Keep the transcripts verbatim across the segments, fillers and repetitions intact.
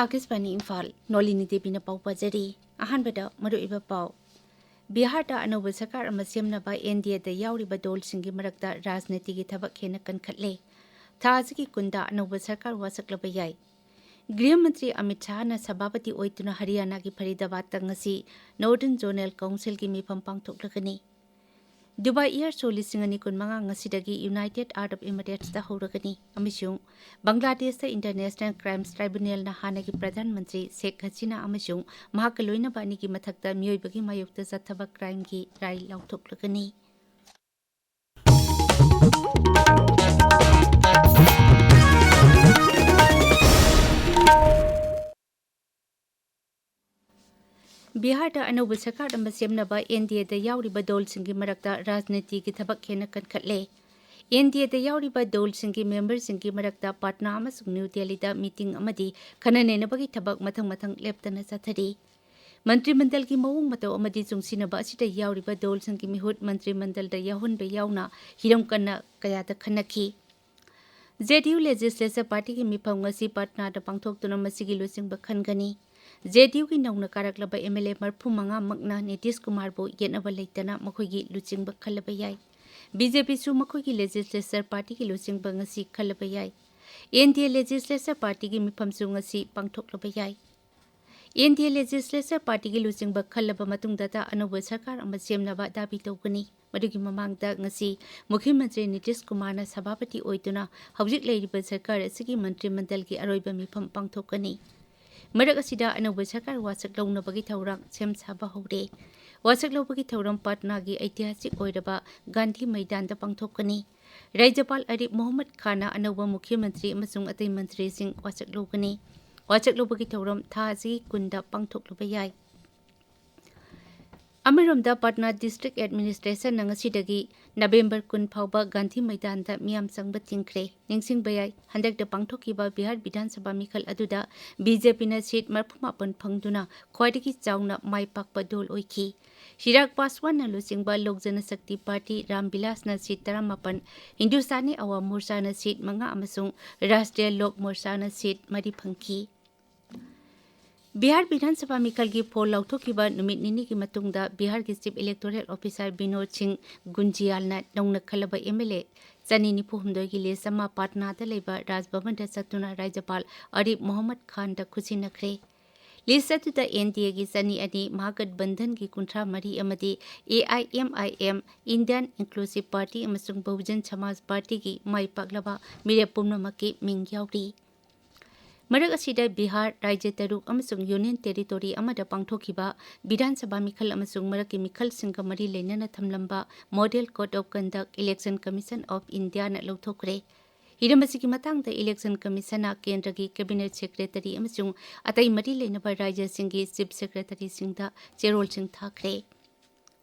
ꯑꯥꯀꯥꯁꯕꯥꯅꯤ ꯏꯝꯐꯥꯜ, ꯅꯣꯂꯤꯅꯤ ꯗꯦꯕꯤꯅ ꯄꯥꯎ ꯄꯥꯖꯔꯤ꯫ ꯑꯍꯥꯟꯕꯗ ꯃꯔꯨꯑꯣꯏꯕ ꯄꯥꯎ꯫ ꯕꯤꯍꯥꯔꯗ ꯑꯅꯧꯕ ꯁꯔꯀꯥꯔ ꯑꯃ ꯁꯦꯝꯅꯕ ꯑꯦꯟ ꯗꯤ ꯑꯦꯗ ꯌꯥꯎꯔꯤꯕ ꯗꯣꯜꯁꯤꯡꯒꯤ ꯃꯔꯛꯇ ꯔꯥꯖꯅꯤꯇꯤꯒꯤ ꯊꯕꯛ ꯍꯦꯟꯅ ꯀꯟꯈꯠꯂꯦ꯫ ꯊꯥ ꯑꯁꯤꯒꯤ ꯀꯨꯟꯗ ꯑꯅꯧꯕ ꯁꯔꯀꯥꯔ ꯋꯥꯁꯛꯂꯕ ꯌꯥꯏ꯫ ꯒ꯭ꯔꯤꯍ ꯃꯟꯇ꯭ꯔꯤ ꯑꯃꯤꯠ ꯁꯥꯍꯅ ꯁꯚꯥꯄꯇꯤ ꯑꯣꯏꯗꯨꯅ ꯍꯔꯤꯌꯥꯅꯥꯒꯤ ꯐꯔꯤꯗꯥꯕꯥꯗꯇ ꯉꯁꯤ Northern Zonal Councilꯒꯤ ꯃꯤꯐꯝ ꯄꯥꯡꯊꯣꯛꯂꯒꯅꯤ꯫ ꯗꯨꯕꯥꯏ ꯏꯌꯔ ꯁꯣ ꯂꯤꯁꯤꯡ ꯑꯅꯤ ꯀꯨꯟꯃꯉꯥ ꯉꯁꯤꯗꯒꯤ United Arab Emiratesꯇ ꯍꯧꯔꯒꯅꯤ ꯑꯃꯁꯨꯡ ꯕꯪꯒ꯭ꯂꯥꯗꯦꯁꯇ International Crimes Tribunalꯅ ꯍꯥꯟꯅꯒꯤ ꯄ꯭ꯔꯙꯥꯟ ꯃꯟꯇ꯭ꯔꯤ ꯁꯦꯈ ꯍꯁꯤꯅꯥ ꯑꯃꯁꯨꯡ ꯃꯍꯥꯛꯀ ꯂꯣꯏꯅꯕ ꯑꯅꯤꯒꯤ ꯃꯊꯛꯇ ꯃꯤꯑꯣꯏꯕꯒꯤ ꯃꯥꯌꯣꯛꯇ ꯆꯠꯊꯕ crimeꯒꯤ ꯔꯥꯏ ꯂꯥꯎꯊꯣꯛꯂꯒꯅꯤ꯫ ꯕꯤꯍꯥꯔꯗ ꯑꯅꯧꯕ ꯁꯔꯀꯥꯔ ꯑꯃ ꯁꯦꯝꯅꯕ ꯑꯦꯟ ꯗꯤ ꯑꯦꯗ ꯌꯥꯎꯔꯤꯕ ꯗꯣꯜꯁꯤꯡꯒꯤ ꯃꯔꯛꯇ ꯔꯥꯖꯅꯤꯇꯤꯒꯤ ꯊꯕꯛ ꯍꯦꯟꯅ ꯀꯟꯈꯠꯂꯦ꯫ ꯑꯦꯟ ꯗꯤ ꯑꯦꯗ ꯌꯥꯎꯔꯤꯕ ꯗꯣꯜꯁꯤꯡꯒꯤ ꯃꯦꯝꯕꯔꯁꯤꯡꯒꯤ ꯃꯔꯛꯇ ꯄꯥꯠꯅꯥ ꯑꯃꯁꯨꯡ ꯅ꯭ꯌꯨ ꯗꯦꯜꯂꯤꯗ ꯃꯤꯇꯤꯡ ꯑꯃꯗꯤ ꯈꯟꯅ ꯅꯩꯅꯕꯒꯤ ꯊꯕꯛ ꯃꯊꯪ ꯃꯊꯪ ꯂꯦꯞꯇꯅ ꯆꯠꯊꯔꯤ꯫ ꯃꯟꯇ꯭ꯔꯤ ꯃꯟꯗꯜꯒꯤ ꯃꯑꯣꯡ ꯃꯇꯧ ꯑꯃꯗꯤ ꯆꯨꯡꯁꯤꯟꯅꯕ ꯑꯁꯤꯗ ꯌꯥꯎꯔꯤꯕ ꯗꯣꯜꯁꯤꯡꯒꯤ ꯃꯤꯍꯨꯠ ꯃꯟꯇ꯭ꯔꯤ ꯃꯟꯗꯜꯗ ꯌꯥꯎꯍꯟꯕ ꯌꯥꯎꯅ ꯍꯤꯔꯝ ꯀꯟꯅ ꯀꯌꯥꯗ ꯈꯟꯅꯈꯤ꯫ ꯖꯦ ꯗꯤ ꯌꯨ Legislature Partyꯒꯤ ꯃꯤꯐꯝ ꯉꯁꯤ ꯄꯠꯅꯥꯗ ꯄꯥꯡꯊꯣꯛꯇꯨꯅ ꯃꯁꯤꯒꯤ ꯂꯨꯆꯤꯡꯕ ꯈꯟꯒꯅꯤ꯫ ꯖꯦ ꯗꯤ ꯌꯨꯒꯤ ꯅꯧꯅ ꯀꯥꯔꯛꯂꯕ ꯑꯦꯝ ꯑꯦꯜ ꯑꯦ ꯃꯔꯐꯨ ꯃꯉꯥꯃꯛꯅ ꯅꯤꯇꯤꯁ ꯀꯨꯃꯥꯔꯕꯨ ꯌꯦꯠꯅꯕ ꯂꯩꯇꯅ ꯃꯈꯣꯏꯒꯤ ꯂꯨꯆꯤꯡꯕ ꯈꯜꯂꯕ ꯌꯥꯏ꯫ ꯕꯤ ꯖꯦ ꯄꯤꯁꯨ ꯃꯈꯣꯏꯒꯤ Legislature Partyꯒꯤ ꯂꯨꯆꯤꯡꯕ ꯉꯁꯤ ꯈꯜꯂꯕ ꯌꯥꯏ꯫ ꯑꯦꯟ ꯗꯤ ꯑꯦ Legislature Partyꯒꯤ ꯃꯤꯐꯝꯁꯨ ꯉꯁꯤ ꯄꯥꯡꯊꯣꯛꯂꯕ ꯌꯥꯏ꯫ ꯑꯦꯟ ꯗꯤ ꯑꯦ Legislature Partyꯒꯤ ꯂꯨꯆꯤꯡꯕ ꯈꯜꯂꯕ ꯃꯇꯨꯡꯗꯇ ꯑꯅꯧꯕ ꯁꯔꯀꯥꯔ ꯑꯃ ꯁꯦꯝꯅꯕ ꯗꯥꯕꯤ ꯇꯧꯒꯅꯤ꯫ ꯃꯗꯨꯒꯤ ꯃꯃꯥꯡꯗ ꯉꯁꯤ ꯃꯨꯈ꯭ꯌ ꯃꯟꯇ꯭ꯔꯤ ꯅꯤꯇꯤꯁ ꯀꯨꯃꯥꯔꯅ ꯁꯚꯥꯄꯇꯤ ꯑꯣꯏꯗꯨꯅ ꯍꯧꯖꯤꯛ ꯂꯩꯔꯤꯕ ꯁꯔꯀꯥꯔ ꯑꯁꯤꯒꯤ ꯃꯟꯇ꯭ꯔꯤ ꯃꯟꯗꯜꯒꯤ ꯑꯔꯣꯏꯕ ꯃꯤꯐꯝ ꯄꯥꯡꯊꯣꯛꯀꯅꯤ꯫ ꯃꯔꯛ ꯑꯁꯤꯗ ꯑꯅꯧꯕ ꯁꯔꯀꯥꯔ ꯋꯥꯁꯛ ꯂꯧꯅꯕꯒꯤ ꯊꯧꯔꯥꯡ ꯁꯦꯝ ꯁꯥꯕ ꯍꯧꯔꯦ꯫ ꯋꯥꯁꯛ ꯂꯧꯕꯒꯤ ꯊꯧꯔꯝ ꯄꯠꯅꯥꯒꯤ ꯑꯩꯇꯤꯍꯥꯁꯤꯛ ꯑꯣꯏꯔꯕ ꯒꯥꯟꯙꯤ ꯃꯩꯗꯥꯟꯗ ꯄꯥꯡꯊꯣꯛꯀꯅꯤ꯫ ꯔꯥꯖ꯭ꯌꯄꯥꯜ ꯑꯔꯤꯞ ꯃꯣꯍꯝꯃꯗ ꯈꯥꯟꯅ ꯑꯅꯧꯕ ꯃꯨꯈ꯭ꯌ ꯃꯟꯇ꯭ꯔꯤ ꯑꯃꯁꯨꯡ ꯑꯇꯩ ꯃꯟꯇ꯭ꯔꯤꯁꯤꯡ ꯋꯥꯁꯛ ꯂꯧꯒꯅꯤ꯫ ꯋꯥꯁꯛ ꯂꯧꯕꯒꯤ ꯊꯧꯔꯝ ꯊꯥ ꯑꯁꯤꯒꯤ ꯀꯨꯟꯗ ꯄꯥꯡꯊꯣꯛꯂꯨꯕ ꯌꯥꯏ꯫ ꯑꯃꯔꯣꯝꯗ, ꯄꯠꯅꯥ District Administrationꯅ ꯉꯁꯤꯗꯒꯤ ꯅꯕꯦꯝꯕꯔ ꯀꯨꯟ ꯐꯥꯎꯕ ꯒꯥꯟꯙꯤ ꯃꯩꯗꯥꯟꯗ ꯃꯤꯌꯥꯝ ꯆꯪꯕ ꯊꯤꯡꯈ꯭ꯔꯦ꯫ ꯅꯤꯡꯁꯤꯡꯕ ꯌꯥꯏ, ꯍꯟꯗꯛꯇ ꯄꯥꯡꯊꯣꯛꯈꯤꯕ ꯕꯤꯍꯥꯔ ꯕꯤꯙꯥꯟ ꯁꯚꯥ ꯃꯤꯈꯜ ꯑꯗꯨꯗ ꯕꯤ ꯖꯦ ꯄꯤꯅ seat ꯃꯔꯐꯨ ꯃꯥꯄꯟ ꯐꯪꯗꯨꯅ ꯈ꯭ꯋꯥꯏꯗꯒꯤ ꯆꯥꯎꯅ ꯃꯥꯏ ꯄꯥꯛꯄ ꯗꯣꯜ ꯑꯣꯏꯈꯤ꯫ ꯆꯤꯔꯥꯒ ꯄꯥꯁꯋꯥꯟꯅ ꯂꯨꯆꯤꯡꯕ ꯂꯣꯛ ꯖꯅꯁꯛꯇꯤ ꯄꯥꯔꯇꯤ ꯔꯥꯝ ꯕꯤꯂꯥꯁꯅ seat ꯇꯔꯥꯃꯥꯄꯟ, ꯍꯤꯟꯗꯨꯁꯇꯥꯅꯤ ꯑꯋꯥꯝ ꯃꯣꯔꯆꯥꯅ seat ꯃꯉꯥ ꯑꯃꯁꯨꯡ ꯔꯥꯁꯇ꯭ꯔꯤꯌꯥ ꯂꯣꯛ ꯃꯣꯔꯆꯥꯅ seat ꯃꯔꯤ ꯐꯪꯈꯤ꯫ ꯕꯤꯍꯥꯔ ꯕꯤꯙꯥꯟ ꯁꯚꯥ ꯃꯤꯈꯜꯒꯤ ꯐꯣꯜ ꯂꯥꯎꯊꯣꯛꯈꯤꯕ ꯅꯨꯃꯤꯠ ꯅꯤꯅꯤꯒꯤ ꯃꯇꯨꯡꯗ ꯕꯤꯍꯥꯔꯒꯤ Chief Electoral Officer ꯕꯤꯅꯣꯗ ꯁꯤꯡ ꯒꯨꯟꯖꯤꯌꯥꯜꯅ ꯅꯧꯅ ꯈꯜꯂꯕ M L A ꯆꯅꯤ ꯅꯤꯐꯨ ꯍꯨꯝꯗꯣꯏꯒꯤ list ꯑꯃ ꯄꯥꯠꯅꯥꯗ ꯂꯩꯕ ꯔꯥꯖ ꯚꯕꯟꯗ ꯆꯠꯇꯨꯅ ꯔꯥꯖ꯭ꯌꯄꯥꯜ ꯑꯔꯤꯐ ꯃꯣꯍꯝꯃꯗ ꯈꯥꯟꯗ ꯈꯨꯠꯁꯤꯟꯅꯈ꯭ꯔꯦ꯫ List ꯑꯗꯨꯗ N D A ꯒꯤ ꯆꯅꯤ ꯑꯅꯤ, ꯃꯍꯥꯒꯠꯕꯟꯙꯟꯒꯤ ꯀꯨꯟꯊ꯭ꯔꯥ ꯃꯔꯤ ꯑꯃꯗꯤ A I M I M, Indian Inclusive Party ꯑꯃꯁꯨꯡ ꯕꯍꯨꯖꯟ ꯁꯃꯥꯖ ꯄꯥꯔꯇꯤꯒꯤ ꯃꯥꯏ ꯄꯥꯛꯂꯕ ꯃꯤꯔꯦꯞ ꯄꯨꯝꯅꯃꯛꯀꯤ ꯃꯤꯡ ꯌꯥꯎꯔꯤ꯫ ꯃꯔꯛ ꯑꯁꯤꯗ ꯕꯤꯍꯥꯔ, ꯔꯥꯖ꯭ꯌ ꯇꯔꯨꯛ ꯑꯃꯁꯨꯡ Union Territory ꯑꯃꯗ ꯄꯥꯡꯊꯣꯛꯈꯤꯕ ꯕꯤꯙꯥꯟ ꯁꯚꯥ ꯃꯤꯈꯜ ꯑꯃꯁꯨꯡ ꯃꯔꯛꯀꯤ ꯃꯤꯈꯜꯁꯤꯡꯒ ꯃꯔꯤ ꯂꯩꯅꯅ ꯊꯝꯂꯝꯕ Model Code of Conduct Election Commission of India ꯅ ꯂꯧꯊꯣꯛꯈ꯭ꯔꯦ꯫ ꯍꯤꯔꯝ ꯑꯁꯤꯒꯤ ꯃꯇꯥꯡꯗ Election Commission ꯅ ꯀꯦꯟꯗ꯭ꯔꯒꯤ Cabinet Secretary ꯑꯃꯁꯨꯡ ꯑꯇꯩ ꯃꯔꯤ ꯂꯩꯅꯕ ꯔꯥꯖ꯭ꯌꯁꯤꯡꯒꯤ Chief Secretary ꯁꯤꯡꯗ ꯆꯦꯔꯣꯜꯁꯤꯡ ꯊꯥꯈ꯭ꯔꯦ꯫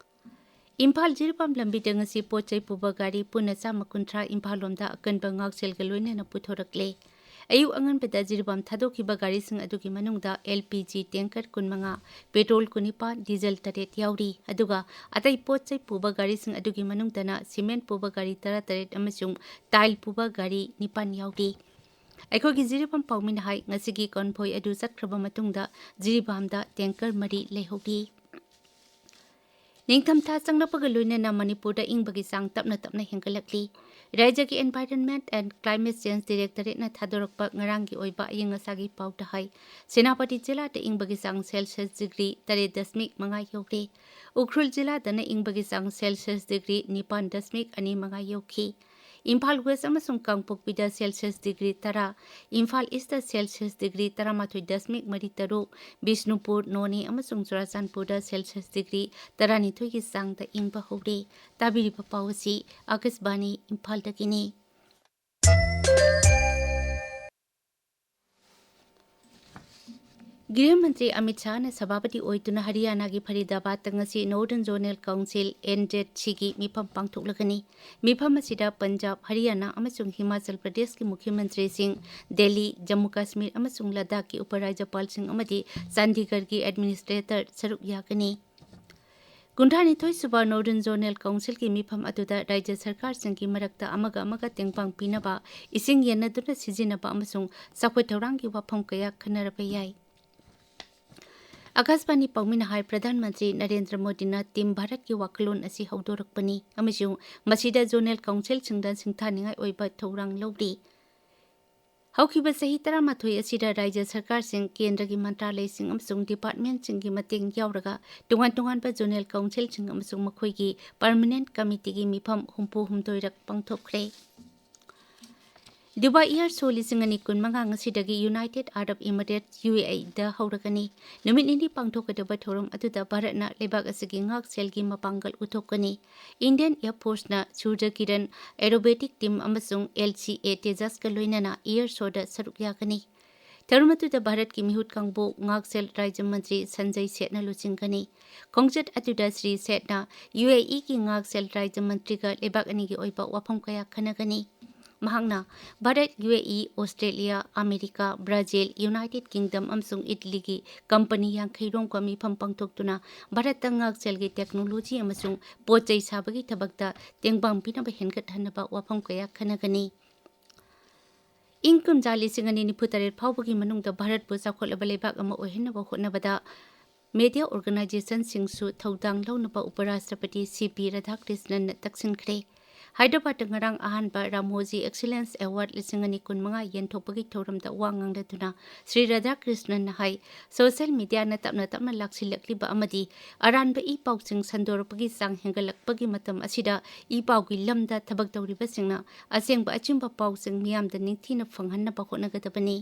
ꯏꯝꯐꯥꯜ ꯖꯤꯔꯤꯕꯥꯝ ꯂꯝꯕꯤꯗ ꯉꯁꯤ ꯄꯣꯠ ꯆꯩ ꯄꯨꯕ ꯒꯥꯔꯤ ꯄꯨꯟꯅ ꯆꯥꯝꯃ ꯀꯨꯟꯊ꯭ꯔꯥ ꯏꯝꯐꯥꯜ ꯂꯣꯝꯗ ꯑꯀꯟꯕ ꯉꯥꯛꯁꯦꯜꯒ ꯂꯣꯏꯅꯅ ꯄꯨꯊꯣꯔꯛꯂꯦ꯫ ꯑꯌꯨꯛ ꯑꯉꯟꯕꯗ ꯖꯤꯔꯤꯕꯥꯝ ꯊꯥꯗꯣꯛꯈꯤꯕ ꯒꯥꯔꯤꯁꯤꯡ ꯑꯗꯨꯒꯤ ꯃꯅꯨꯡꯗ L P G tanker ꯀꯨꯟꯃꯉꯥ, petrol ꯀꯨꯟꯅꯤꯄꯥꯟ, diesel ꯇꯔꯦꯠ ꯌꯥꯎꯔꯤ꯫ ꯑꯗꯨꯒ ꯑꯇꯩ ꯄꯣꯠ ꯆꯩ ꯄꯨꯕ ꯒꯥꯔꯤꯁꯤꯡ ꯑꯗꯨꯒꯤ ꯃꯅꯨꯡꯗꯅ cement ꯄꯨꯕ ꯒꯥꯔꯤ ꯇꯔꯥꯇꯔꯦꯠ ꯑꯃꯁꯨꯡ tile ꯄꯨꯕ ꯒꯥꯔꯤ ꯅꯤꯄꯥꯟ ꯌꯥꯎꯔꯤ꯫ ꯑꯩꯈꯣꯏꯒꯤ ꯖꯤꯔꯤꯕꯥꯝ ꯄꯥꯎꯃꯤꯅ ꯍꯥꯏ, ꯉꯁꯤꯒꯤ convoy ꯑꯗꯨ ꯆꯠꯈ꯭ꯔꯕ ꯃꯇꯨꯡꯗ ꯖꯤꯔꯤꯕꯥꯝꯗ tanker ꯃꯔꯤ ꯂꯩꯍꯧꯔꯤ꯫ ꯅꯤꯡꯊꯝꯊꯥ ꯆꯪꯂꯛꯄꯒ ꯂꯣꯏꯅꯅ ꯃꯅꯤꯄꯨꯔꯗ ꯏꯪꯕꯒꯤ ꯆꯥꯡ ꯇꯞꯅ ꯇꯞꯅ ꯍꯦꯟꯒꯠꯂꯛꯂꯤ꯫ ꯔꯥꯖ꯭ꯌꯒꯤ Environment and Climate Change Directorate ꯅ ꯊꯥꯗꯣꯔꯛꯄ ꯉꯔꯥꯡꯒꯤ ꯑꯣꯏꯕ ꯑꯌꯤꯡ ꯑꯁꯥꯒꯤ ꯄꯥꯎꯗ ꯍꯥꯏ, ꯁꯦꯅꯥꯄꯇꯤ ꯖꯤꯂꯥꯗ ꯏꯪꯕꯒꯤ ꯆꯥꯡ Celsius degree ꯇꯔꯦꯠ ꯗꯁꯃꯤꯛ ꯃꯉꯥ ꯌꯧꯔꯦ꯫ ꯎꯈ꯭ꯔꯨꯜ ꯖꯤꯂꯥꯗꯅ ꯏꯪꯕꯒꯤ ꯆꯥꯡ Celsius degree ꯅꯤꯄꯥꯟ ꯗꯁꯃꯤꯛ ꯑꯅꯤ ꯃꯉꯥ ꯌꯧꯈꯤ꯫ ꯏꯝꯐꯥꯜ West ꯑꯃꯁꯨꯡ ꯀꯥꯡꯄꯣꯛꯄꯤꯗ Celsius degree ꯇꯔꯥ, ꯏꯝꯐꯥꯜ East ꯇ Celsius degree ꯇꯔꯥꯃꯥꯊꯣꯏ ꯗꯁꯃꯤꯛ ꯃꯔꯤ ꯇꯔꯨꯛ, ꯕꯤꯁꯅꯨꯄꯨꯔ, ꯅꯣꯅꯦ ꯑꯃꯁꯨꯡ ꯆꯨꯔꯥꯆꯥꯟꯄꯨꯔꯗ Celsius degree ꯇꯔꯥꯅꯤꯊꯣꯏꯒꯤ ꯆꯥꯡꯗ ꯏꯪꯕ ꯍꯧꯔꯦ꯫ ꯇꯥꯕꯤꯔꯤꯕ ꯄꯥꯎ ꯑꯁꯤ ꯑꯥꯀꯥꯁꯕꯥꯅꯤ ꯏꯝꯐꯥꯜꯗꯒꯤꯅꯤ꯫ ꯒ꯭ꯔꯤꯍ ꯃꯟꯇ꯭ꯔꯤ ꯑꯃꯤꯠ ꯁꯥꯍꯅ ꯁꯚꯥꯄꯇꯤ ꯑꯣꯏꯗꯨꯅ ꯍꯔꯤꯌꯥꯅꯥꯒꯤ ꯐꯔꯤꯗꯥꯕꯥꯗꯇ ꯉꯁꯤ Northern Zonal Council, N Z C ꯒꯤ ꯃꯤꯐꯝ ꯄꯥꯡꯊꯣꯛꯂꯒꯅꯤ꯫ ꯃꯤꯐꯝ ꯑꯁꯤꯗ ꯄꯟꯖꯥꯕ, ꯍꯔꯤꯌꯥꯅꯥ ꯑꯃꯁꯨꯡ ꯍꯤꯃꯥꯆꯜ ꯄ꯭ꯔꯗꯦꯁꯀꯤ ꯃꯨꯈ꯭ꯌ ꯃꯟꯇ꯭ꯔꯤꯁꯤꯡ, ꯗꯦꯜꯂꯤ, ꯖꯝꯃꯨ ꯀꯥꯁꯃꯤꯔ ꯑꯃꯁꯨꯡ ꯂꯗꯥꯈꯀꯤ ꯎꯄꯔꯥꯖ꯭ꯌꯄꯥꯜꯁꯤꯡ ꯑꯃꯗꯤ ꯆꯥꯟꯗꯤꯒꯔꯒꯤ administrator ꯁꯔꯨꯛ ꯌꯥꯒꯅꯤ꯫ ꯀꯨꯟꯊ꯭ꯔꯥꯅꯤꯊꯣꯏ ꯁꯨꯕ Northern Zonal Council ꯒꯤ ꯃꯤꯐꯝ ꯑꯗꯨꯗ ꯔꯥꯖ꯭ꯌ ꯁꯔꯀꯥꯔꯁꯤꯡꯒꯤ ꯃꯔꯛꯇ ꯑꯃꯒ ꯑꯃꯒ ꯇꯦꯡꯕꯥꯡ ꯄꯤꯅꯕ, ꯏꯁꯤꯡ ꯌꯦꯟꯅꯗꯨꯅ ꯁꯤꯖꯤꯟꯅꯕ ꯑꯃꯁꯨꯡ ꯆꯥꯎꯈꯠ ꯊꯧꯔꯥꯡꯒꯤ ꯋꯥꯐꯝ ꯀꯌꯥ ꯈꯟꯅꯔꯕ ꯌꯥꯏ꯫ ꯑꯀꯥꯁꯕꯥꯅꯤ ꯄꯥꯎꯃꯤꯅ ꯍꯥꯏ, ꯄ꯭ꯔꯙꯥꯟ ꯃꯟꯇ꯭ꯔꯤ ꯅꯔꯦꯟꯗ꯭ꯔ ꯃꯣꯗꯤꯅ ꯇꯤꯝ ꯚꯥꯔꯠꯀꯤ ꯋꯥꯈꯜꯂꯣꯟ ꯑꯁꯤ ꯍꯧꯗꯣꯔꯛꯄꯅꯤ ꯑꯃꯁꯨꯡ ꯃꯁꯤꯗ ꯖꯣꯅꯦꯜ ꯀꯥꯎꯟꯁꯤꯜꯁꯤꯡꯗ ꯁꯤꯡꯊꯥꯅꯤꯡꯉꯥꯏ ꯑꯣꯏꯕ ꯊꯧꯔꯥꯡ ꯂꯧꯔꯤ꯫ ꯍꯧꯈꯤꯕ ꯆꯍꯤ ꯇꯔꯥꯃꯥꯊꯣꯏ ꯑꯁꯤꯗ ꯔꯥꯖ꯭ꯌ ꯁꯔꯀꯥꯔꯁꯤꯡ, ꯀꯦꯟꯗ꯭ꯔꯒꯤ ꯃꯟꯇ꯭ꯔꯥꯂꯌꯁꯤꯡ ꯑꯃꯁꯨꯡ ꯗꯤꯄꯥꯔꯠꯃꯦꯟꯠꯁꯤꯡꯒꯤ ꯃꯇꯦꯡ ꯌꯥꯎꯔꯒ ꯇꯣꯉꯥꯟ ꯇꯣꯉꯥꯟꯕ ꯖꯣꯅꯦꯜ ꯀꯥꯎꯟꯁꯤꯜꯁꯤꯡ ꯑꯃꯁꯨꯡ ꯃꯈꯣꯏꯒꯤ ꯄꯔꯃꯅꯦꯟꯠ ꯀꯃꯤꯇꯤꯒꯤ ꯃꯤꯐꯝ ꯍꯨꯝꯐꯨ ꯍꯨꯝꯗꯣꯏꯔꯛ ꯄꯥꯡꯊꯣꯛꯈ꯭ꯔꯦ꯫ ꯗꯨꯕꯥꯏ ꯏꯌꯔ ꯁꯣ ꯂꯤꯁꯤꯡ ꯑꯅꯤ ꯀꯨꯟꯃꯉꯥ ꯉꯁꯤꯗꯒꯤ ꯌꯨꯅꯥꯏꯇꯦꯗ ꯑꯔꯕ ꯏꯃꯤꯔꯦꯠꯁ, ꯌꯨ ꯑꯦ ꯏꯗ ꯍꯧꯔꯒꯅꯤ꯫ ꯅꯨꯃꯤꯠ ꯅꯤꯅꯤ ꯄꯥꯡꯊꯣꯛꯀꯗꯕ ꯊꯧꯔꯝ ꯑꯗꯨꯗ ꯚꯥꯔꯠꯅ ꯂꯩꯕꯥꯛ ꯑꯁꯤꯒꯤ ꯉꯥꯛꯁꯦꯜꯒꯤ ꯃꯄꯥꯡꯒꯜ ꯎꯠꯊꯣꯛꯀꯅꯤ꯫ ꯏꯟꯗꯤꯌꯟ ꯑꯦꯌꯔ ꯐꯣꯔꯁꯅ ꯁꯨꯔꯖ ꯀꯤꯔꯟ ꯑꯦꯔꯣꯕꯦꯇꯤꯛ ꯇꯤꯝ ꯑꯃꯁꯨꯡ ꯑꯦꯜ ꯁꯤ ꯑꯦ ꯇꯦꯖꯁꯀ ꯂꯣꯏꯅꯅ ꯏꯌꯔ ꯁꯣꯗ ꯁꯔꯨꯛ ꯌꯥꯒꯅꯤ꯫ ꯊꯧꯔꯝ ꯑꯗꯨꯗ ꯚꯥꯔꯠꯀꯤ ꯃꯤꯍꯨꯠ ꯀꯥꯡꯕꯨ ꯉꯥꯛꯁꯦꯜ ꯔꯥꯖ꯭ꯌ ꯃꯟꯇ꯭ꯔꯤ ꯁꯟꯖꯌ ꯁꯦꯠꯅ ꯂꯨꯆꯤꯡꯒꯅꯤ꯫ ꯈꯣꯡꯆꯠ ꯑꯗꯨꯗ ꯁ꯭ꯔꯤ ꯁꯦꯠꯅ ꯌꯨ ꯑꯦ ꯏꯒꯤ ꯉꯥꯛꯁꯦꯜ ꯔꯥꯖ꯭ꯌ ꯃꯟꯇ꯭ꯔꯤꯒ ꯂꯩꯕꯥꯛ ꯑꯅꯤꯒꯤ ꯑꯣꯏꯕ ꯋꯥꯐꯝ ꯀꯌꯥ ꯈꯟꯅꯒꯅꯤ꯫ ꯃꯍꯥꯛꯅ Bharat, U A E, Australia, America, Brazil, United Kingdom ꯑꯃꯁꯨꯡ ꯏꯇꯂꯤꯒꯤ ꯀꯝꯄꯅꯤ ꯌꯥꯡꯈꯩ ꯔꯣꯝꯒ ꯃꯤꯐꯝ ꯄꯥꯡꯊꯣꯛꯇꯨꯅ ꯚꯥꯔꯠꯇ ꯉꯥꯛꯁꯦꯜꯒꯤ ꯇꯦꯛꯅꯣꯂꯣꯖꯤ ꯑꯃꯁꯨꯡ ꯄꯣꯠ ꯆꯩ ꯁꯥꯕꯒꯤ ꯊꯕꯛꯇ ꯇꯦꯡꯕꯥꯡ ꯄꯤꯅꯕ ꯍꯦꯟꯒꯠꯍꯟꯅꯕ ꯋꯥꯐꯝ ꯀꯌꯥ ꯈꯟꯅꯒꯅꯤ꯫ ꯏꯪ ꯀꯨꯝꯖꯥ ꯂꯤꯁꯤꯡ ꯑꯅꯤ ꯅꯤꯐꯨ ꯇꯔꯦꯠ ꯐꯥꯎꯕꯒꯤ ꯃꯅꯨꯡꯗ ꯚꯥꯔꯠꯄꯨ ꯆꯥꯎꯈꯠꯂꯕ ꯂꯩꯕꯥꯛ ꯑꯃ ꯑꯣꯏꯍꯟꯅꯕ ꯍꯣꯠꯅꯕꯗ ꯃꯦꯗꯤꯌꯥ ꯑꯣꯔꯒꯅꯥꯏꯖꯦꯁꯟꯁꯤꯡꯁꯨ ꯊꯧꯗꯥꯡ ꯂꯧꯅꯕ ꯎꯄꯔꯥꯁꯇ꯭ꯔꯄꯇꯤ ꯁꯤ ꯄꯤ ꯔꯥꯙꯥꯀ꯭ꯔꯤꯁꯅꯟꯅ ꯇꯛꯁꯤꯟꯈ꯭ꯔꯦ꯫ ꯍꯥꯏꯗ꯭ꯔꯕꯥꯗꯇ ꯉꯔꯥꯡ ꯑꯍꯥꯟꯕ ꯔꯥꯃꯣꯖꯤ ꯑꯦꯛꯁꯤꯂꯦꯟꯁ ꯑꯦꯋꯥꯔꯗ ꯂꯤꯁꯤꯡ ꯑꯅꯤ ꯀꯨꯟꯃꯉꯥ ꯌꯦꯟꯊꯣꯛꯄꯒꯤ ꯊꯧꯔꯝꯗ ꯋꯥ ꯉꯥꯡꯂꯗꯨꯅ ꯁ꯭ꯔꯤ ꯔꯥꯙꯥꯀ꯭ꯔꯤꯁꯅꯟꯅ ꯍꯥꯏ, ꯁꯣꯁꯤꯌꯦꯜ ꯃꯤꯗꯤꯌꯥꯅ ꯇꯞꯅ ꯇꯞꯅ ꯂꯥꯛꯁꯤꯜꯂꯛꯂꯤꯕ ꯑꯃꯗꯤ ꯑꯔꯥꯟꯕ ꯏ ꯄꯥꯎꯁꯤꯡ ꯁꯟꯗꯣꯔꯛꯄꯒꯤ ꯆꯥꯡ ꯍꯦꯟꯒꯠꯂꯛꯄꯒꯤ ꯃꯇꯝ ꯑꯁꯤꯗ ꯏ ꯄꯥꯎꯒꯤ ꯂꯝꯗ ꯊꯕꯛ ꯇꯧꯔꯤꯕꯁꯤꯡꯅ ꯑꯁꯦꯡꯕ ꯑꯆꯨꯝꯕ ꯄꯥꯎꯁꯤꯡ ꯃꯤꯌꯥꯝꯗ ꯅꯤꯡꯊꯤꯅ ꯐꯪꯍꯟꯅꯕ ꯍꯣꯠꯅꯒꯗꯕꯅꯤ꯫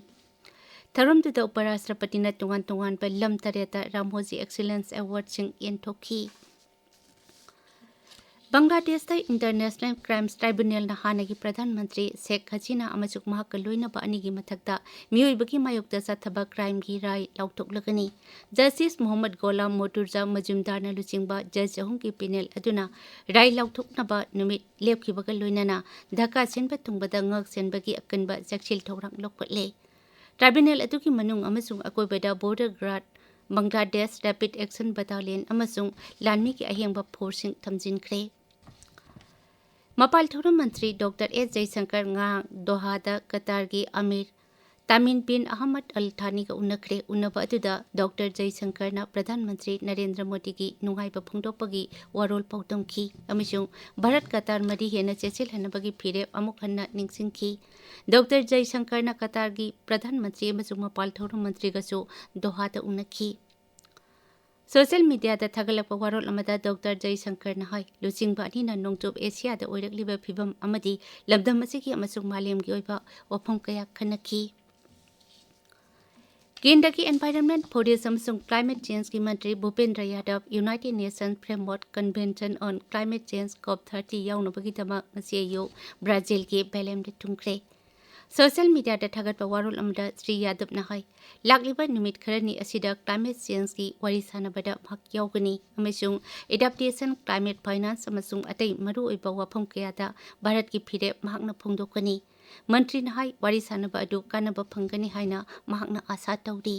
ꯊꯧꯔꯝꯗꯨꯗ ꯎꯄꯔꯥꯁꯇ꯭ꯔꯄꯇꯤꯅ ꯇꯣꯉꯥꯟ ꯇꯣꯉꯥꯟꯕ ꯂꯝ ꯇꯔꯦꯠꯇ ꯔꯥꯃꯣꯖꯤ ꯑꯦꯛꯁꯤꯂꯦꯟꯁ ꯑꯦꯋꯥꯔꯗꯁꯤꯡ ꯌꯦꯟꯊꯣꯛꯈꯤ꯫ ꯕꯪꯒ꯭ꯂꯥꯗꯦꯁꯇ ꯏꯟꯇꯔꯅꯦꯁꯅꯦꯜ ꯀ꯭ꯔꯥꯏꯝꯁ ꯇ꯭ꯔꯥꯏꯕꯨꯅꯦꯜꯅ ꯍꯥꯟꯅꯒꯤ ꯄ꯭ꯔꯙꯥꯟ ꯃꯟꯇ꯭ꯔꯤ ꯁꯦꯈ ꯍꯁꯤꯅꯥ ꯑꯃꯁꯨꯡ ꯃꯍꯥꯛꯀ ꯂꯣꯏꯅꯕ ꯑꯅꯤꯒꯤ ꯃꯊꯛꯇ ꯃꯤꯑꯣꯏꯕꯒꯤ ꯃꯥꯌꯣꯛꯇ ꯆꯠꯊꯕ ꯀ꯭ꯔꯥꯏꯝꯒꯤ ꯔꯥꯏ ꯂꯥꯎꯊꯣꯛꯂꯒꯅꯤ꯫ ꯖꯁꯇꯤꯁ ꯃꯣꯍꯝꯃꯗ ꯒꯣꯂꯥꯝ ꯃꯣꯇꯨꯔꯖꯥ ꯃꯖꯨꯝꯗꯥꯔꯅ ꯂꯨꯆꯤꯡꯕ ꯖꯖ ꯑꯍꯨꯝꯒꯤ ꯄꯦꯅꯦꯜ ꯑꯗꯨꯅ ꯔꯥꯏ ꯂꯥꯎꯊꯣꯛꯅꯕ ꯅꯨꯃꯤꯠ ꯂꯦꯞꯈꯤꯕꯒ ꯂꯣꯏꯅꯅ ꯙꯥꯀꯥ ꯁꯤꯟꯕ ꯊꯨꯡꯕꯗ ꯉꯥꯛ ꯁꯦꯟꯕꯒꯤ ꯑꯀꯟꯕ ꯆꯦꯛꯁꯤꯜ ꯊꯧꯔꯥꯡ ꯂꯧꯈꯠꯂꯦ꯫ ꯇ꯭ꯔꯥꯏꯕꯨꯅꯦꯜ ꯑꯗꯨꯒꯤ ꯃꯅꯨꯡ ꯑꯃꯁꯨꯡ ꯑꯀꯣꯏꯕꯗ ꯕꯣꯔꯗꯔ ꯒꯥꯔꯗ, ꯕꯪꯒ꯭ꯂꯥꯗꯦꯁ ꯔꯦꯄꯤꯗ ꯑꯦꯛꯁꯟ ꯕꯠꯇꯥꯂꯤꯌꯟ ꯑꯃꯁꯨꯡ ꯂꯥꯟꯃꯤꯒꯤ ꯑꯍꯦꯟꯕ ꯐꯣꯔꯁꯁꯤꯡ ꯊꯝꯖꯤꯟꯈ꯭ꯔꯦ꯫ ꯃꯄꯥꯜ ꯊꯧꯔꯝ ꯃꯟꯇ꯭ꯔꯤ ꯗꯣꯛꯇꯔ ꯑꯦꯁ ꯖꯌꯁꯪꯀꯔ ꯉꯔꯥꯡ ꯗꯣꯍꯥꯗ ꯀꯇꯥꯔꯒꯤ ꯑꯃꯤꯔ ꯇꯥꯃꯤꯟ ꯕꯤꯟ ꯑꯍꯃꯗ ꯑꯜ ꯊꯥꯅꯤꯒ ꯎꯅꯈ꯭ꯔꯦ꯫ ꯎꯅꯕ ꯑꯗꯨꯗ ꯗꯣꯛꯇꯔ ꯖꯌꯁꯪꯀꯔꯅ ꯄ꯭ꯔꯙꯥꯟ ꯃꯟꯇ꯭ꯔꯤ ꯅꯔꯦꯟꯗ꯭ꯔ ꯃꯣꯗꯤꯒꯤ ꯅꯨꯡꯉꯥꯏꯕ ꯐꯣꯡꯗꯣꯛꯄꯒꯤ ꯋꯥꯔꯣꯜ ꯄꯥꯎꯗꯝꯈꯤ ꯑꯃꯁꯨꯡ ꯚꯥꯔꯠ ꯀꯇꯥꯔ ꯃꯔꯤ ꯍꯦꯟꯅ ꯆꯦꯠꯁꯤꯜꯍꯟꯅꯕꯒꯤ ꯐꯤꯔꯦꯞ ꯑꯃꯨꯛ ꯍꯟꯅ ꯅꯤꯡꯁꯤꯡꯈꯤ꯫ ꯗꯣꯛꯇꯔ ꯖꯌꯁꯪꯀꯔꯅ ꯀꯇꯥꯔꯒꯤ ꯄ꯭ꯔꯙꯥꯟ ꯃꯟꯇ꯭ꯔꯤ ꯑꯃꯁꯨꯡ ꯃꯄꯥꯜ ꯊꯧꯔꯝ ꯃꯟꯇ꯭ꯔꯤꯒꯁꯨ ꯗꯣꯍꯥꯗ ꯎꯅꯈꯤ꯫ ꯁꯣꯁꯤꯌꯦꯜ ꯃꯤꯗꯤꯌꯥꯗ ꯊꯥꯒꯠꯂꯛꯄ ꯋꯥꯔꯣꯜ ꯑꯃꯗ ꯗꯣꯛꯇꯔ ꯖꯌꯁꯪꯀꯔꯅ ꯍꯥꯏ, ꯂꯨꯆꯤꯡꯕ ꯑꯅꯤꯅ ꯅꯣꯡꯆꯨꯞ ꯑꯦꯁꯤꯌꯥꯗ ꯑꯣꯏꯔꯛꯂꯤꯕ ꯐꯤꯚꯝ ꯑꯃꯗꯤ ꯂꯝꯗꯝ ꯑꯁꯤꯒꯤ ꯑꯃꯁꯨꯡ ꯃꯥꯂꯦꯝꯒꯤ ꯑꯣꯏꯕ ꯋꯥꯐꯝ ꯀꯌꯥ ꯈꯟꯅꯈꯤ꯫ ꯀꯦꯟꯗ꯭ꯔꯒꯤ Environment, Forest ꯑꯃꯁꯨꯡ Climate Changeꯀꯤ ꯃꯟꯇ꯭ꯔꯤ ꯚꯨꯄꯦꯟꯗ꯭ꯔ ꯌꯥꯗꯕ United Nations Framework Convention on Climate Change, COP thirty ꯌꯥꯎꯅꯕꯒꯤꯗꯃꯛ ꯉꯁꯤ ꯑꯌꯨꯛ ꯕ꯭ꯔꯥꯖꯤꯜꯒꯤ ꯕꯦꯂꯦꯝꯗ ꯊꯨꯡꯈ꯭ꯔꯦ꯫ ꯁꯣꯁꯤꯌꯦꯜ ꯃꯤꯗꯤꯌꯥꯗ ꯊꯥꯒꯠꯄ ꯋꯥꯔꯣꯜ ꯑꯃꯗ ꯁ꯭ꯔꯤ ꯌꯥꯗꯕꯅ ꯍꯥꯏ, ꯂꯥꯛꯂꯤꯕ ꯅꯨꯃꯤꯠ ꯈꯔꯅꯤ ꯑꯁꯤꯗ climate changeꯀꯤ ꯋꯥꯔꯤ ꯁꯥꯟꯅꯕꯗ ꯃꯍꯥꯛ ꯌꯥꯎꯒꯅꯤ ꯑꯃꯁꯨꯡ adaptation, climate finance ꯑꯃꯁꯨꯡ ꯑꯇꯩ ꯃꯔꯨꯑꯣꯏꯕ ꯋꯥꯐꯝ ꯀꯌꯥꯗ ꯚꯥꯔꯠꯀꯤ ꯐꯤꯔꯦꯞ ꯃꯍꯥꯛꯅ ꯐꯣꯡꯗꯣꯛꯀꯅꯤ꯫ ꯃꯟꯇ꯭ꯔꯤꯅ ꯍꯥꯏ, ꯋꯥꯔꯤ ꯁꯥꯟꯅꯕ ꯑꯗꯨ ꯀꯥꯟꯅꯕ ꯐꯪꯒꯅꯤ ꯍꯥꯏꯅ ꯃꯍꯥꯛꯅ ꯑꯥꯁꯥ ꯇꯧꯔꯤ꯫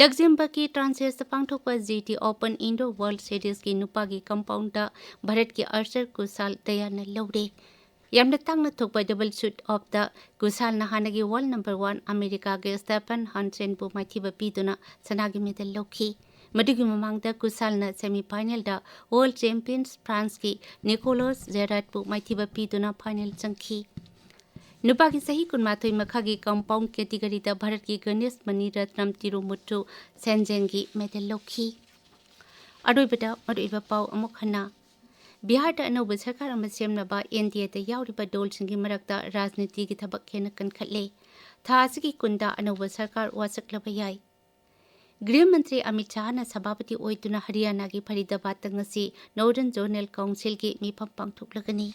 ꯂꯛꯖꯦꯝꯕꯔꯒꯀꯤ ꯇ꯭ꯔꯥꯟꯁꯦꯁꯇ ꯄꯥꯡꯊꯣꯛꯄ G T Open Indoor World Seriesꯀꯤ ꯅꯨꯄꯥꯒꯤ ꯀꯝꯄꯥꯎꯟꯗ ꯚꯥꯔꯠꯀꯤ ꯑꯥꯔꯆꯔ ꯀꯨꯁꯥꯜ ꯗꯌꯥꯟꯅ ꯂꯧꯔꯦ꯫ ꯌꯥꯝꯅ ꯇꯥꯡꯅ ꯊꯣꯛꯄ double shoot offꯗ ꯀꯨꯁꯥꯜꯅ ꯍꯥꯟꯅꯒꯤ world number one ꯑꯃꯦꯔꯤꯀꯥꯒꯤ ꯁ꯭ꯇꯦꯐꯟ ꯍꯥꯟꯁꯦꯟꯕꯨ ꯃꯥꯏꯊꯤꯕ ꯄꯤꯗꯨꯅ ꯁꯅꯥꯒꯤ medal ꯂꯧꯈꯤ꯫ ꯃꯗꯨꯒꯤ ꯃꯃꯥꯡꯗ ꯀꯨꯁꯥꯜꯅ semi finalꯗ world champions ꯐ꯭ꯔꯥꯟꯁꯀꯤ ꯅꯤꯀꯣꯂꯣꯁ ꯖꯦꯔꯥꯠꯄꯨ ꯃꯥꯏꯊꯤꯕ ꯄꯤꯗꯨꯅ final ꯆꯪꯈꯤ꯫ ꯅꯨꯄꯥꯒꯤ ꯆꯍꯤ ꯀꯨꯟꯃꯥꯊꯣꯏ ꯃꯈꯥꯒꯤ compound categoryꯗ ꯚꯥꯔꯠꯀꯤ ꯒꯅꯦꯁ ꯃꯅꯤꯔꯠꯅꯝ ꯇꯤꯔꯨꯃꯨꯠꯇꯨ ꯁꯦꯟꯖꯦꯟꯒꯤ medal ꯂꯧꯈꯤ꯫ ꯑꯔꯣꯏꯕꯗ ꯃꯔꯨꯑꯣꯏꯕ ꯄꯥꯎ ꯑꯃꯨꯛ ꯍꯟꯅ꯫ ꯕꯤꯍꯥꯔꯗ ꯑꯅꯧꯕ ꯁꯔꯀꯥꯔ ꯑꯃ ꯁꯦꯝꯅꯕ NDAꯗ ꯌꯥꯎꯔꯤꯕ ꯗꯣꯜꯁꯤꯡꯒꯤ ꯃꯔꯛꯇ ꯔꯥꯖꯅꯤꯇꯤꯒꯤ ꯊꯕꯛ ꯍꯦꯟꯅ ꯀꯟꯈꯠꯂꯦ꯫ ꯊꯥ ꯑꯁꯤꯒꯤ ꯀꯨꯟꯗ ꯑꯅꯧꯕ ꯁꯔꯀꯥꯔ ꯋꯥꯁꯛꯂꯕ ꯌꯥꯏ꯫ ꯒ꯭ꯔꯤꯍ ꯃꯟꯇ꯭ꯔꯤ ꯑꯃꯤꯠ ꯁꯥꯍꯅ ꯁꯚꯥꯄꯇꯤ ꯑꯣꯏꯗꯨꯅ ꯍꯔꯤꯌꯥꯅꯥꯒꯤ ꯐꯔꯤꯗꯥꯕꯥꯗꯇ ꯉꯁꯤ Northern Zonal Councilꯒꯤ ꯃꯤꯐꯝ ꯄꯥꯡꯊꯣꯛꯂꯒꯅꯤ꯫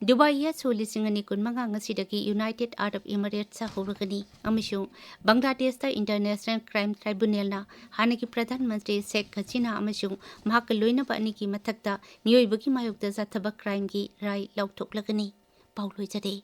ꯗꯨꯕꯥꯏ ꯌꯦꯠꯁꯨ ꯂꯤꯁꯤꯡ ꯑꯅꯤ ꯀꯨꯟꯃꯉꯥ ꯉꯁꯤꯗꯒꯤ United Arab Emirates ꯍꯧꯔꯒꯅꯤ ꯑꯃꯁꯨꯡ ꯕꯪꯒ꯭ꯂꯥꯗꯦꯁꯇ International Crime Tribunalꯅ ꯍꯥꯟꯅꯒꯤ ꯄ꯭ꯔꯙꯥꯟ ꯃꯟꯇ꯭ꯔꯤ ꯁꯦꯈ ꯍꯁꯤꯅꯥ ꯑꯃꯁꯨꯡ ꯃꯍꯥꯛꯀ ꯂꯣꯏꯅꯕ ꯑꯅꯤꯒꯤ ꯃꯊꯛꯇ ꯃꯤꯑꯣꯏꯕꯒꯤ ꯃꯥꯌꯣꯛꯇ ꯆꯠꯊꯕ crimeꯒꯤ ꯔꯥꯏ ꯂꯥꯎꯊꯣꯛꯂꯒꯅꯤ꯫ ꯄꯥꯎ ꯂꯣꯏꯖꯔꯦ꯫